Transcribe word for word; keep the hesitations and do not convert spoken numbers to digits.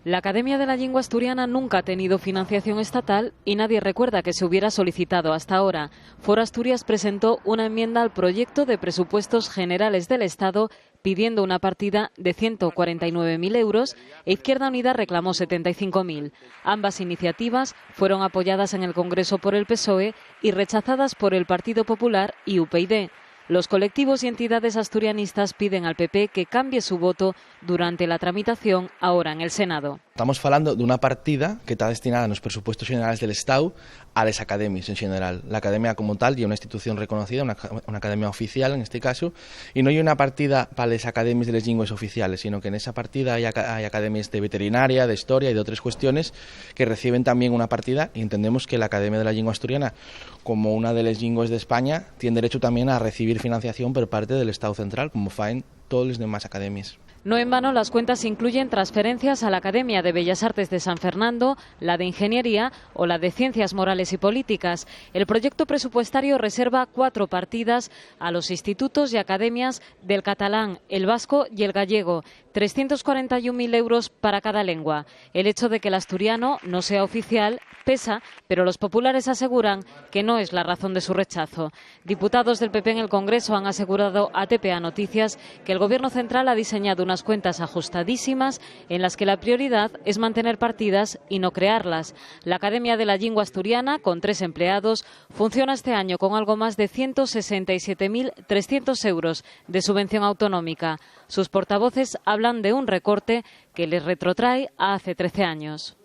La Academia de la Llingua Asturiana nunca ha tenido financiación estatal y nadie recuerda que se hubiera solicitado hasta ahora. Foro Asturias presentó una enmienda al proyecto de presupuestos generales del Estado pidiendo una partida de ciento cuarenta y nueve mil euros e Izquierda Unida reclamó setenta y cinco mil. Ambas iniciativas fueron apoyadas en el Congreso por el PSOE y rechazadas por el Partido Popular y U P Y D. Los colectivos y entidades asturianistas piden al P P que cambie su voto durante la tramitación ahora en el Senado. Tamos falando d'una partida que ta destinada nos presupuestos xenerales del Estau a les academies en xeneral. La academia como tal ye una institución reconocida, una aca-, una academia oficial en este casu, y no ye una partida pa les academies de les llingües oficiales, sino que nesa partida hai aca-, hai academies de veterinaria, d'historia y d'otres cuestiones que reciben tamién una partida, y entendemos que la Academia de la Llingua Asturiana, como una de les llingües d'España, tien derechu tamién a recibir financiación per parte del Estau central, como faen toles demás academies. No en vano, las cuentas incluyen transferencias a la Academia de Bellas Artes de San Fernando, la de Ingeniería o la de Ciencias Morales y Políticas. El proyecto presupuestario reserva cuatro partidas a los institutos y academias del catalán, el vasco y el gallego, trescientos cuarenta y un mil euros para cada lengua. El hecho de que el asturiano no sea oficial pesa, pero los populares aseguran que no es la razón de su rechazo. Diputados del P P en el Congreso han asegurado a T P A Noticias que el Gobierno central ha diseñado unas cuentas ajustadísimas en las que la prioridad es mantener partidas y no crearlas. La Academia de la Llingua Asturiana, con tres empleados, funciona este año con algo más de ciento sesenta y siete mil trescientos euros de subvención autonómica. Sus portavoces hablan de un recorte que les retrotrae a hace trece años.